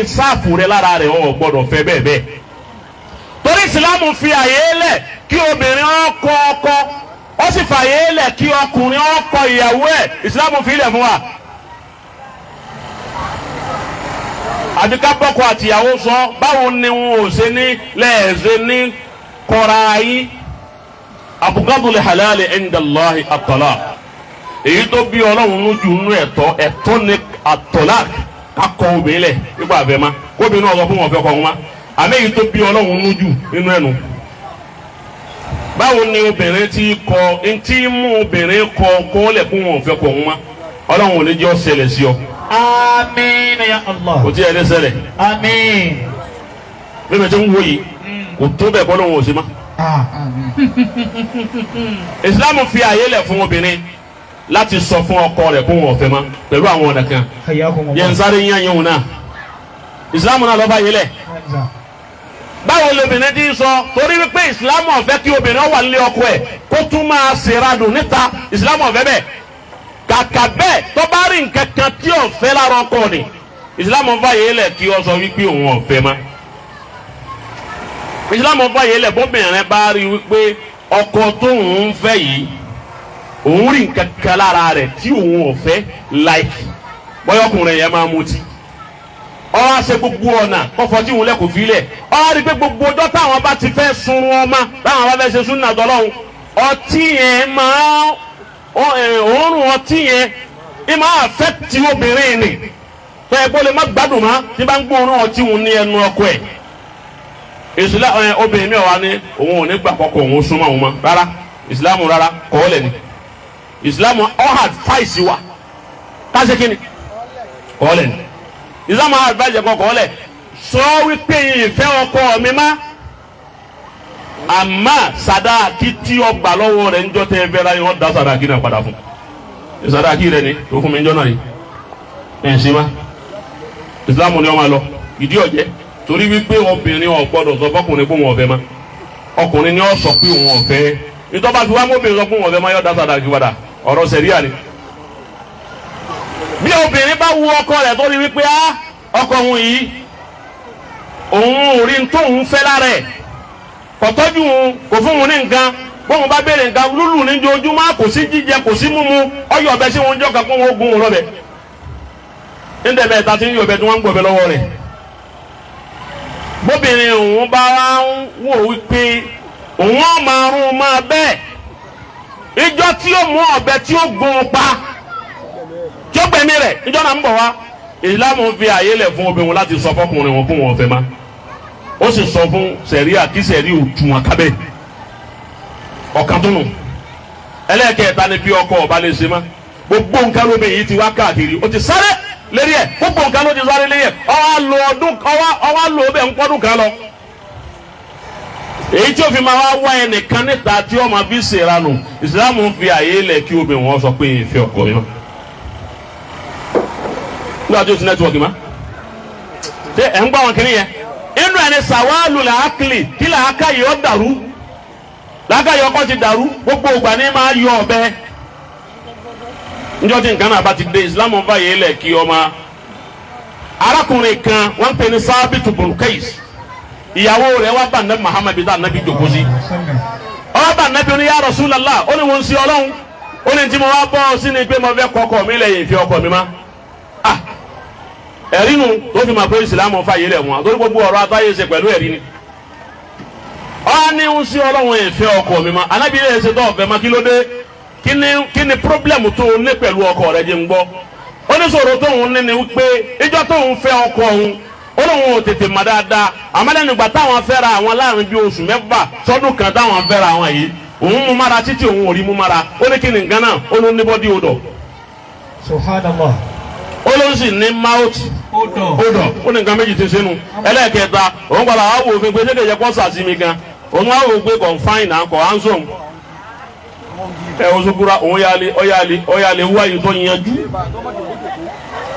Sáàfù rẹ lára rẹ̀, ọ̀ gbọ́dọ̀ fẹ́ bẹ́ẹ̀ bẹ́ẹ̀, torí ìsìlámù fi àyè lẹ̀ kí obìnrin ọkọ ọkọ, ó sì fàyè lẹ̀ kí ọkùnrin ọkọ ìyàwó ẹ̀. Ìsìlámù fi lẹ̀ fún wa. Àbí ká bọ́kọ àtìyàwó sọ, báwo ni wọn ò ṣe ní lẹ́ẹ̀ṣẹ̀ ní kọ́ra yín? Abghadul halali inda Allahi at-talaq. Èyí tó bí Ọlọ́run lójú nínú ẹ̀tọ́, ẹ̀tọ́ ní at-talaq, kakọ obìnrin lẹ̀ nígbà àfẹ́ ma, kóbìnrin náà sọ fún wọn fẹ́ kọ́ wọn ma. Àmì èyí tó bí Ọlọ́run lójú nínú ẹnu, báwo ni obìnrin ti kọ ntí mú obìnrin kọ kọ́lẹ̀ fún wọn fẹ́ kọ́ wọn ma? Ọlọ́run ò ní jẹ́ ó ṣẹlẹ̀ sí ọ. Àmín ya Allah. Kò tí ẹ ní ṣẹlẹ̀. Àmín. Bí mi ti ń wo yìí, kò tó bẹ́ẹ̀ kọ́ lóun ò sí ma. Ìsìlámù fi àyè lẹ̀ fún obìnrin láti sọ fún ọkọ rẹ̀ kó wọn ọ̀fẹ́ ma pẹ̀lú àwọn ọ̀nà kan. Yẹn sáré yín àyẹ̀wò náà, ìsìlámù náà lọ́ba yìí lẹ̀. Báwo lobìnrin ti sọ? Torí wípé ìsìlámù ò fẹ́ kí obìnrin wà nílé ọkọ ẹ̀ kó tún máa ṣèradùn níta. Ìsìlámù ò fẹ́ bẹ́ẹ̀. Kàkà bẹ́ẹ̀, tó bá rí nǹkan kan tí ò fẹ́ lára ọkọ ni, ìsìlámù fàyè lẹ̀ kí ó sọ wípé òun ò fẹ́ ma. Ìsìlámù fàyè lẹ̀ bóbìnrin bá rí wípé ọkọ tóun ń fẹ́ yìí, òun rí nǹkan kan lára rẹ̀ tí òun ò fẹ́, like bóyá ọkùnrin yẹn máa mutí, ó wá ṣe gbogbo ọ̀nà kọfọ tí òun lẹ kò fi lẹ̀, ó wá rí pé gbogbo ọjọ́ táwọn bá ti fẹ́ sunrun ọmọ, táwọn bá fẹ́ ṣe súnà tọ́lọ́hún, ọtí yẹn máa òórùn ọtí yẹn ẹ máa fẹ́ ti obìnrin nì tó ẹ kó lè má gbádùn má tí bá ń gbóòórùn ọtí òun ní ẹnu ọkọ ẹ̀. Ìsìlá ẹ obìnrin mi ò wá ní òun ò ní gbà kọkọ òun súnmọ́ òun mọ́ rárá. Ìsìlámù rárá, kọ́ lẹ̀ ni. Ìsìlámù ọ̀ advice wa ká ṣe kí ni? Kọ́ lẹ̀ ni. Ìsìlámù advice kọ́ kọ́ lẹ̀, sọ wípé ìfẹ́ ọkọ mi má, àmọ́ sàdáàkì tí ó gbà lọ́wọ́ rẹ̀ ńjọ́ tẹ́ fẹ́ ra yín, wọ́n da sàdáàkì náà padà fún. Sàdáàkì rẹ̀ ni tó fún mi ńjọ́ náà yìí ẹ̀ ń ṣe má. Ìsìlámù ni wọ́n máa lọ ìdí ọ̀jẹ́, torí wípé obìnrin ò gbọ́dọ̀ sọ fọkùnrin pé òun ọ̀fẹ́ ma. Ọkùnrin ni ó sọ pé òun ọ̀fẹ́. Ìtọ́ bá fi wá mọ́bìnrin sọ pé òun ọ̀fẹ́ ma, yóò dá sàdáàkì padà. Ọ̀rọ̀ sẹ̀ríà ni. Bí obìnrin bá wu ọkọ rẹ̀ tó rí wípé á ọkọ òun yìí, òun ò rí tóun fẹ́ lára ẹ̀, kò tọ́jú òun, kò fún òun ní nǹkan, bóun bá béèrè nǹkan lúlù ní ojoojúmọ́, kò sí jíjẹ, kò sí mímu, ọyọ ọbẹ sí wọn jọ kan kó wọn gún un lọ́bẹ̀ nítorí ta ti ń yọ ọbẹ̀ tí wọ́n ń gbọ̀bẹ lọ́wọ́ rẹ̀. Bóbìnrin òun bá wá ń wò wípé òun á máa rún máa bẹ́ẹ̀, ìjọ tí ó mú ọ̀bẹ tí ó gún un pa, tí ó gbẹ̀mí rẹ̀, ìjọ náà ń bọ̀ wá. Ìsìlámù fi àyè lẹ̀ fún obìnrin láti sọ fọkùnrin wọn fún wọn fẹ́ ma. Ó sì sọ fún sẹ̀ríà kí sẹ̀rí ò tún wọn kábẹ́. Ọ̀kan tó nù ẹlẹ́ẹ̀kẹta ni bí ọkọ ọba lè ṣe má. Gbogbo nǹkan lóbìnrin yìí ti wá káàkiri, ó ti sáré lérí ẹ̀, gbogbo nǹkan ló ti sáré lérí ẹ̀, ọwọ́ lo ọdún, ọwọ́ lo ọbẹ̀ ńpọ́dún kan lọ. Èyí tí ó fi máa wá wá ẹnìkan níta tí ó máa fi ṣèranù, ìsìlámù ń fi àyè lẹ̀ kí obìnrin wọn sọ pé ìfẹ́ ọkọ mi mọ́. Nígbà tí ó ti network mọ́, ṣé ẹ̀ ń gbọ́ àwọn kìnìyẹn? Inú ẹni sàwálù làákìlì kí làákàyè ọ dàrú, làákàyè ọkọ ti dàrú, gbogbo ìgbà ní máa yọ ọ̀bẹ. Njọ́ tí nǹkan náà bá ti dé, ìsìlámù fàyè lẹ̀ kí ọmọ arákùnrin kan wọ́n ń pè ní Sábìtù bùn Kais, ìyàwó rẹ̀ wá bá nàbí Muhammad bí nàbí jòkó sí. Ó bá nàbí ní ya Rasulullah, ó ní wọ́n ń sí Ọlọ́run, ó ní tí mo wá bọ́ sí ni pé mo fẹ́ kọ́kọ́ mi lẹ́yìn ìfẹ́ ọkọ mi má. Ẹ̀rí nu tó fi máa pé ìsìlámù fàyè lẹ̀ wọn, àtòrí gbogbo ọ̀rọ̀ àtàyè ṣe pẹ̀lú ẹ̀rí ni. Ó ní ń sí Ọlọ́run, ìfẹ́ ọkọ mi má. Anábì yẹn ṣe tó ọ̀fẹ́ má, kí ló dé? Kí ni pírọ́blẹ̀mù tó ní pẹ̀lú ọkọ rẹ? Jẹ́ ń gbọ́. Ó ní sọ̀rọ̀ tóun ní ni wípé ìjọ tóun fẹ́ ọkọ òun, ó lóun ò tètè mọ̀ dáadáa, àmọ́ lẹ́nu ìgbà táwọn fẹ́ra àwọn, láàrin bíi oṣù 6 sọ́dún kan táwọn fẹ́ra àwọn yìí, òun mú mára títí òun ò rí mú mára. Ó ní kí ni nǹkan náà? Ó ló ní body odor. Subhanallah. Ó ló ń sì ní mouth Odor. Odor. Ó ní nǹkan méjì ti sínú. Ẹlẹ́ẹ̀kẹta, òun padà wá wò ó pé ṣé kèjẹ kọ́ sàsí mi gan. Òun wá wò ó pé confine náà kọ́ handsome ẹ oṣù kúra òun yálé ọ̀yálé ọ̀yálé wáyé tó yanjú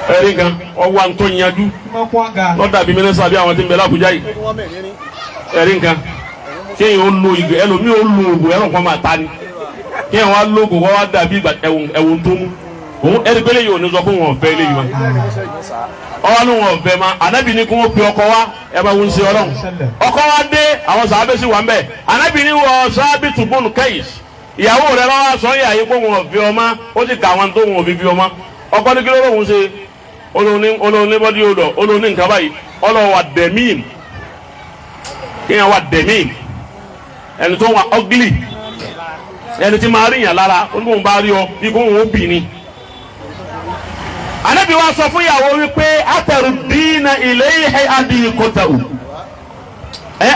ẹ̀rí gan ọwọ́ tó yanjú lọ́dà bíi mínísítà bí àwọn tí ń bẹ l'Ábùjá yìí. Ẹ̀rí nǹkan kéèyàn ó lo ìgbẹ́, ẹlòmíì ó lo oògùn ẹ̀rọ kan máa ta ni, kéèyàn wá lo oògùn wọ́n wá dàbí ìgbà ẹ̀wọ̀n tó mú òun. Ẹ̀rí pé léyìí ò ní sọ fún wọn fẹ́ léyìí wọn. Ọwọ́ ló wọn ọ̀fẹ́ ma anabi ní kí wọ́n pe ọkọ wa ẹ bá wọn ṣe ọlọ́run. Ọkọ wa dé àwọn sàábẹ́ sì wà ń bẹ̀. Anabi ní wọ sáábì tùbọ̀nù kẹ́yìs ìyàwó rẹ lọ́wọ́ sọ yà yí kó wọn ọ̀fẹ́ ọmọ ó sì kà àwọn tó wọn òfin fi ọmọ. Ọkọ ní kí ló lóun ṣe olóhùn ní bọ́dí odò olóhùn ní nǹkan báyìí ọlọ́wọ́ wà dẹ̀míìm kéèyàn wà dẹ̀míìm ẹni tó wà ugly ẹni tí máa rí yàn lára oníkóhun bá rí ọ bí kóhun ó bì ní. Ànábì wa sọ fún ìyàwó wípé atẹ̀rù dínà ilayhi adìkọ̀tàwù ẹ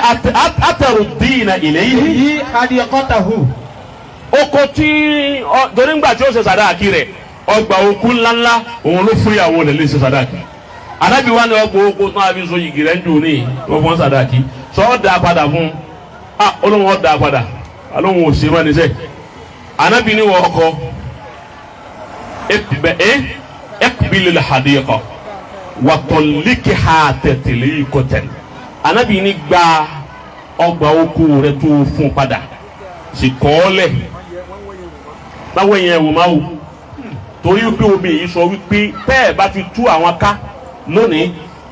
atẹ̀rù dínà ilayhi adìkọ̀tàwù. Oko tí torí ńgbà tí ó ṣe sàdáàkì rẹ̀ ọgbà okú ńláńlá òun ló fún ìyàwó rẹ̀ lè ṣe sàdáàkì. Ànábì wa ni ọgbà oko tó àbí so yìgì rẹ̀ ń dùn ní wọ́n fọ́n sàdáàkì sọ ọ́ dà padà fún un olóhùn ọ́ dà padà alóhùn ò ṣe mọ́ ní sẹ́. Ànábì ni wọ́n ọkọ ekbili hadiqa watọliki ha tẹtẹlẹ kọtẹn. Ànábì ni gba ọgbà oko rẹ̀ tó fún padà sì kọ́ọ́lẹ̀ báwo yẹn wò máa wò torí wípé omi yìí sọ wípé tẹ́ ẹ̀ bá fi tú àwọn ká lónìí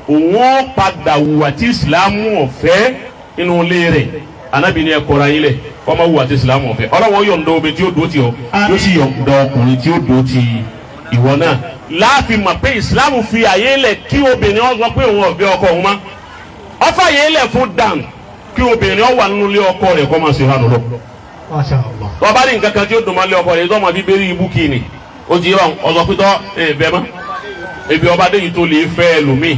òun ó padà hùwà tí ìsìlámù ọ̀fẹ́ nínú ilé rẹ̀. Ànábì ni ẹ kọra yín lẹ̀ kọ́ máa hùwà tí ìsìlámù ọ̀fẹ́. Ọlọ́wọ́ yọ̀ǹda omi tí ó dúró tì ọ́ yóò sì yọ̀ǹda ọkùnrin tí ó dúró tì ìwọ náà. Láàfin mọ̀ pé ìsìlámù fi àyè lẹ̀ kí obìnrin ó sọ pé òun ọ̀fẹ́ ọkọ òun mọ́ ọfà yẹn lẹ̀ fún dàn kí obìnrin ó wà nínú ilé ọkọ rẹ̀ kọ́ máa ṣe hàn lọ. Masha Allah. Tọ́ bá ní nǹkan kan tí ó dùn máa lé ọkọ rẹ̀ tó máa fi bẹ́rẹ̀ ibú kì í ni ó ti yẹ ọ̀sọ̀ pítọ́ ẹ̀ bẹ́ẹ̀ mọ́ ebi ọba déyìí tó lè fẹ́ ẹlòmíì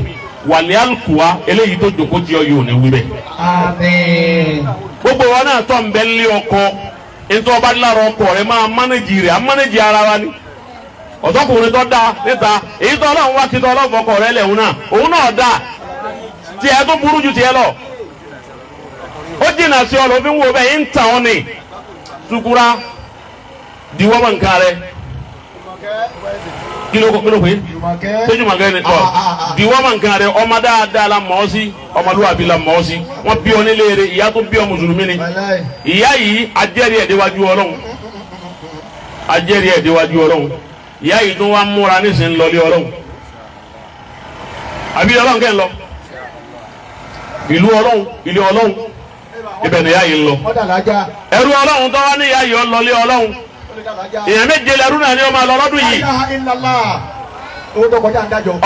wàlẹ́ alùkùwá eléyìí tó jòkó tí ọ yóò ní wí bẹ́ẹ̀. Àmín. Gbogbo wọn náà tọ́ ń bẹ́ lé ọkọ nítorí ọba lára ọkọ rẹ máa mánéjì rẹ̀ á mánéjì ara wa ni ọ̀dọ́kùnrin tó dáa níta èyí tó ọlọ́run wá kí tó ọlọ́run fọkọ rẹ lẹ̀ òun náà òun náà dáa tiẹ̀ tó burú ju tiẹ̀ lọ ó jìnnà sí ọ lọ fi ń wo bẹ́ẹ̀ ń tàn ọ́ ni sukura diwọ́ mọ̀ nǹkan rẹ kí ló pé sẹ́jùmọ̀kẹ́ ni tọ́ diwọ́ mọ̀ nǹkan rẹ ọmọ dáadáa la mọ̀ ọ́ sí ọmọlúwàbí la mọ̀ ọ́ sí wọ́n bí ọ nílé rẹ ìyá tó bí ọ mùsùlùmí ni ìyá yìí ajẹ́rìí ẹ̀ déwájú ọlọ́run ajẹ́rìí ẹ̀ déwájú ọlọ́run ìyá yìí tó wá múra nísìnyí lọlé ọlọ́run àbí ọlọ́run kẹ́ ń lọ ìlú ọlọ́run ilé ọlọ́run ibẹ̀ ni ìyá yìí ń lọ ẹrú ọlọ́run tó wá ní ìyá yìí ó lọlé ọlọ́run èèyàn méje lẹ́rú náà ni ó máa lọ lọ́dún yìí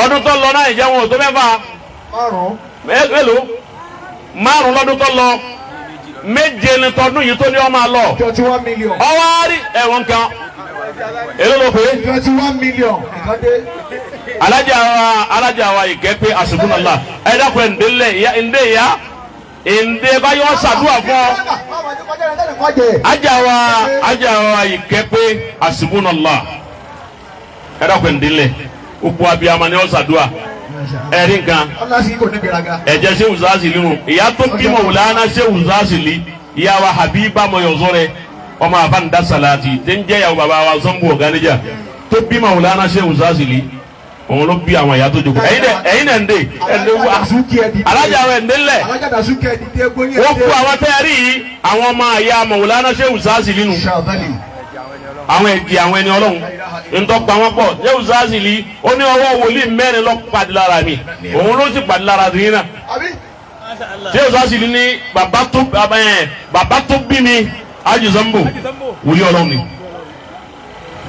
ọdún tó lọ náà ìjẹun ò tó mẹ́fà mélòó márùn lọ́dún tó lọ méje ni tọdún yìí tó ní ó máa lọ 21 million. ọwọ́ á rí ẹ̀wọ̀n kan èló ló pé 21 million. alájà wa ìkẹ́ pé àṣùbùnàlá ẹ dákun ẹ̀ ǹdẹ́lẹ̀ ìyá ǹdẹ́ ìyá ǹdẹ́ báyọ̀ ṣàdúrà fún ọ ajà wa ìkẹ́ pé àṣùbùnàlá ẹ dákun ẹ̀ ǹdẹ́lẹ̀ gbogbo abiyamọ ni ọ ṣàdúrà ẹ̀rí nǹkan ẹ̀jẹ̀ ṣé wùsáàsì nínú ìyá tó bímọ wùlánà ṣé wùsáàsì lì ìyá wa Habiba mọ̀yọ̀zọ́rẹ́ ọmọ àfáàndá sàlátì tí ń jẹ́ ìyàwó bàbá wa Zango ọ̀gánijà tó bímọ wùlánà ṣé wùsáàsì lì òun ló bí àwọn ìyá tó jókòó ẹ̀yin dẹ̀ ń dè ẹ̀ǹdè wá alájà àwọn ẹ̀ǹdè ńlẹ̀ wọ́n kú àwọn tẹ́ẹ̀rí yìí àwọn ọmọ àyà mọ̀wùlánà ṣé wùsáàsì nínú àwọn ẹ̀jẹ̀ àwọn ẹni ọlọ́run ntọ́gba wọn pọ̀ ṣé wùsáàsì lì ó ní ọwọ́ wòlíì mẹ́rin ló pàdé lára mi òun ló sì pàdé lára tìyín náà ṣé wùsáàsì lì ní bàbá tó bí mi Haji Zambo wòlíì ọlọ́run ni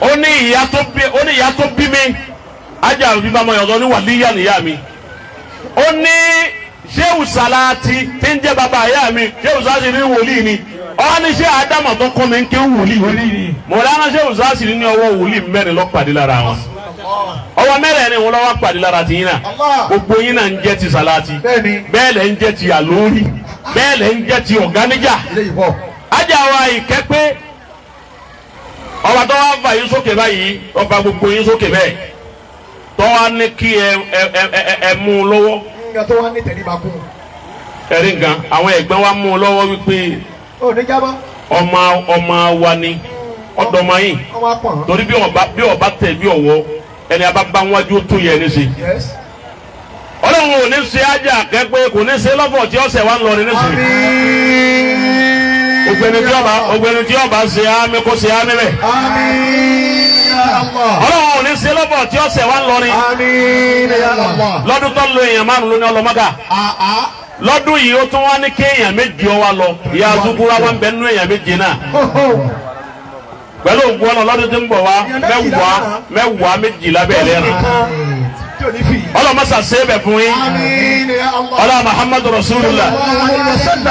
ó ní ìyá tó bí mi ajá àbí bá mọ yọ̀dọ̀ ní wàlíyà níyà mi ó ní Ṣéhù Sàláàtì tí ń jẹ́ bàbá ìyá mi Ṣéhù Sàláàtì ní wòlíì ni ó ní ṣé àdámọ̀ tó kọ́ mi ń ké wòlíì mọ̀lánà Ṣéhù Sàláàtì ní ọwọ́ wòlíì mẹ́rin ló pàdé lára wọn ọwọ́ mẹ́rin ni wọn lọ́wọ́ pàdé lára ti yín náà gbogbo yín náà ń jẹ́ ti Sàláàtì bẹ́ẹ̀ lẹ́ ń jẹ́ ti àlórí bẹ́ẹ̀ lẹ́ ń jẹ́ ti ọ̀gáníjà ajá wa ìkẹ́ pé ọba tó wá fà yín sókè báyìí ọba gbogbo yín sókè bẹ́ẹ̀ tọ́wá ní kí ẹ ẹ ẹ ẹ mú un lọ́wọ́. Nga tó wá ní tẹ̀lé kún. Ẹ̀rí nǹkan àwọn ẹ̀gbọ́n wa mú un lọ́wọ́ wípé. Ó ní jábọ́. Ọmọ ọmọ wa ni ọ̀dọ́mọ yìí torí bí ọba tẹ̀ bí ọ̀wọ́ ẹni a bá bá wájú tó yẹ ní ṣe. Ọlọ́run ò ní ṣe ájà kẹ́pẹ́ kò ní ṣe lọ́fọ̀ tí ọ̀sẹ̀ wa ń lọ ní nísìnyí. Ògbẹ́ni tí ọba ṣe ámì kó ṣe ámì bẹ́ẹ̀. Àmín. Allah. Ọlọ́run ò ní ṣe lọ́bọ̀ tí ọ̀sẹ̀ wa ń lọrin. Àmín ya Allah. Lọ́dún tó lo èèyàn márùn ló ní ọlọ́mọ́gà. Àá. Lọ́dún yìí ó tún wá ní kéèyàn méje ọ wá lọ. Ìyá Zukura wa ń bẹ nínú èèyàn méje náà. Pẹ̀lú ògùn ọ̀nà lọ́dún tí ń bọ̀ wá mẹ́wàá mẹ́wàá méjìlá bẹ́ẹ̀ lẹ́rìn. Tí ò ní fi. Ọlọ́mọṣà ṣe é bẹ̀ fún yín. Àmín ya Allah. Ọlá Muhammadu Rasulullah. Sallallahu alaihi wasallam.